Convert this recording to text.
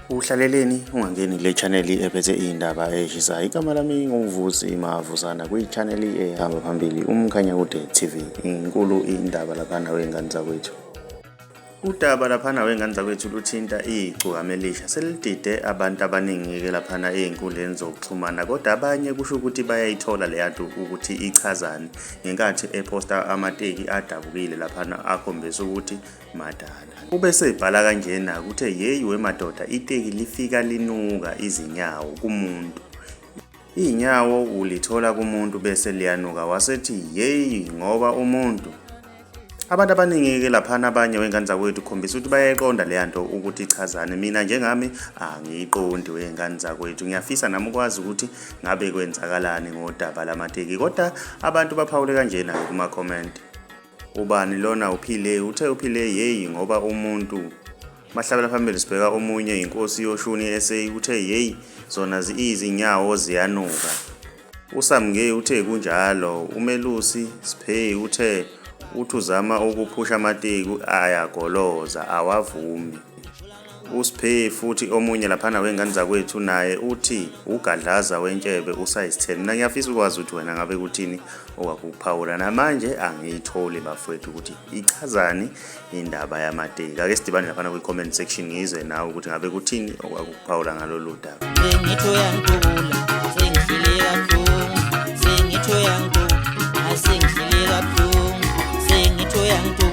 Uhlaleleni ungangeni kule channel ephethe iy'ndaba ey'shisayo. Igama lami nguVusi Mavusana kwi-channel ehamba phambili uMkhanyakude TV. Inkulu indaba laphana wey'ngane zakwethu. Udaba laphana wey'ngane zakwethu luthinta igcokama elisha selidide abantu abaningi-ke laphana ey'nkundleni zokuxhumana kodwa abanye kusho ukuthi bayayithola leya nto ukuthi ichazani ngenkathi ephosta amateki adabukile laphana akhombisa ukuthi madala. Ube sebhala kanjena kuthe yeyi wemadoda iteki lifika linuka izinyawo kumuntu. Iy'nyawo ulithola kumuntu bese liyanuka wasethi yeyi ngoba umuntu. Abantu abaningi-ke laphana abanye wey'ngane zakwethu khombisa ukuthi bayayiqonda leya nto ukuthi ichazane. Mina njengami angiyiqondi wey'ngane zakwethu. Ngiyafisa nami ukwazi ukuthi ngabe kwenzakalani ngodaba lamateki kodwa abantu baphawule kanjena-ke kuma-comment. Ubani lona uphile uthe uphile yeyi ngoba umuntu mahlabela phambili sibheka omunye inkosi yoshuni SA uthe yeyi zona izinyawo ziyanuka uSamnge uthe kunjalo uMelusi Sphe uthe uthi uzama ukuphusha amateki ayagoloza awavumi uSphe futhi omunye laphana wengane zakwethu naye uthi ugadlaza wentshebe usize 10 mina ngiyafisa ukwazi ukuthi wena ngabe kuthini okwakuphawula namanje angiyitholi bafowethu ukuthi ichazani indaba yamateki ake sidibane laphana kwi-comment section ngizwe nawe ukuthi ngabe kuthini okwakuphawula ngalolu daba. Sengithi uyangidubula, sengihleli kabuhlungu, sengithi uyangidubula, sengihleli kabuhlungu, sengithi uyangidubula.